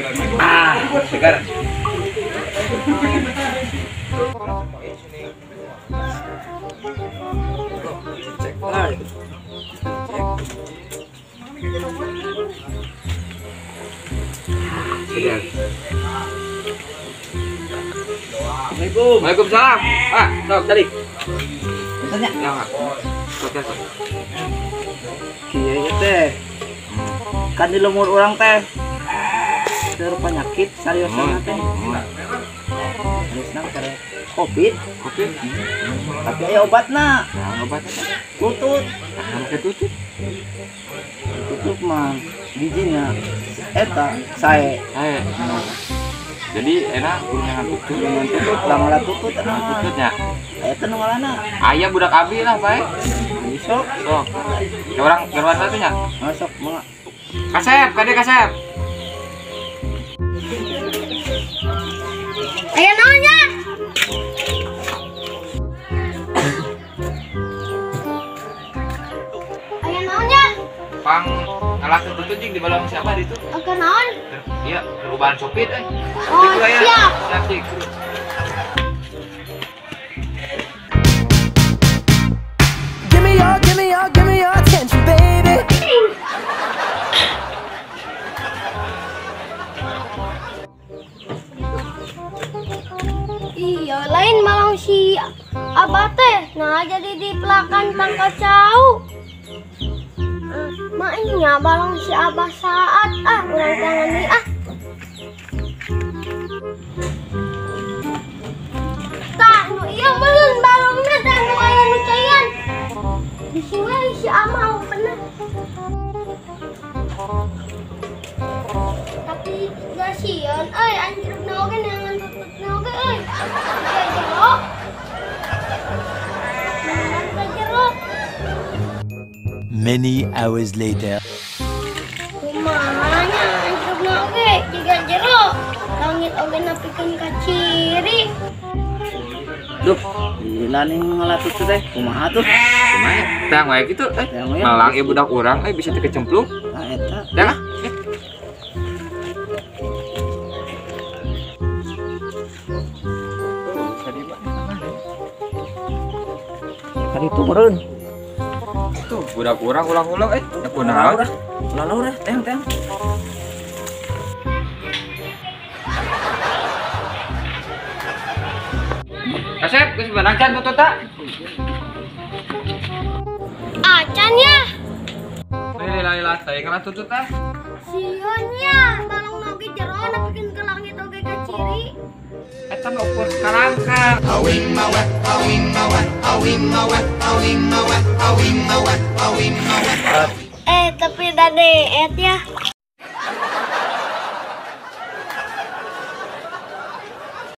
Ah, segar. Cek. Segar. Assalamualaikum. Waalaikumsalam. Ah, sok tadi. Tanya. Ya, sok sok. Kieu teh. Kan di lumur urang teh. Keur penyakit seriusna teh. Seriusna keur Covid. Covid. Tapi aya obatna. Nah, obatna tutut. Nah, make tutut. Tutut mah bijina eta sae. Sae. Jadi enak kudu tutut, dengan tutut lah ngalah tutut tututnya. Eta nu ngalana. Aya budak abi lah bae. Sok. Sok. Ya urang geruan satu nya. Sok mangga. Kasep, kade kasep. Aya naon nya? Aya naon nya? Pang ngalah tutut jeung di balong siapa di itu? Oke naon? Iya, perubahan sopir eh. Oh, siap. Siap, cik. Give me your, give me your, give me your attention, baby. Iya, lain malang si Abah teh. Nah, jadi dipelakan tangka cau. Maknya balong si Abah saat ah urang tangan deui ah. Tah nu ieu meureun balongna tah nu aya nu cayan. Bisi we si Amah pernah. Tapi gak sieun euy anjrukna oge neangan tututna oge euy. Ka jero. Neangan ka jero. Many hours later. Kumaha nya anjrukna oge jiga jero. Langit oge nepikeun ka ciri. Duh, gila nih ngalah tutut teh. Kumaha tuh? Kumaha? Tang wae kitu eh. Malang ieu budak urang eh bisa teu kecemplung. Nah eta. Tang ah. Tadi itu meureun. Tuh, budak urang ulang-ulang eh. Ya kunaon? Ulah-ulah teng teng. Kasep, geus beunang can tutut ta? Acan ya. Lila-lila teh kana tutut ta. Sieun nya, balong oge jero nepikeun ka langit oge ka ciri. Eta mah ukur kalangkang. Awing mawa, awing mawa, awing mawa, awing mawa, awing mawa, awing mawa. Eh, tapi dade et ya.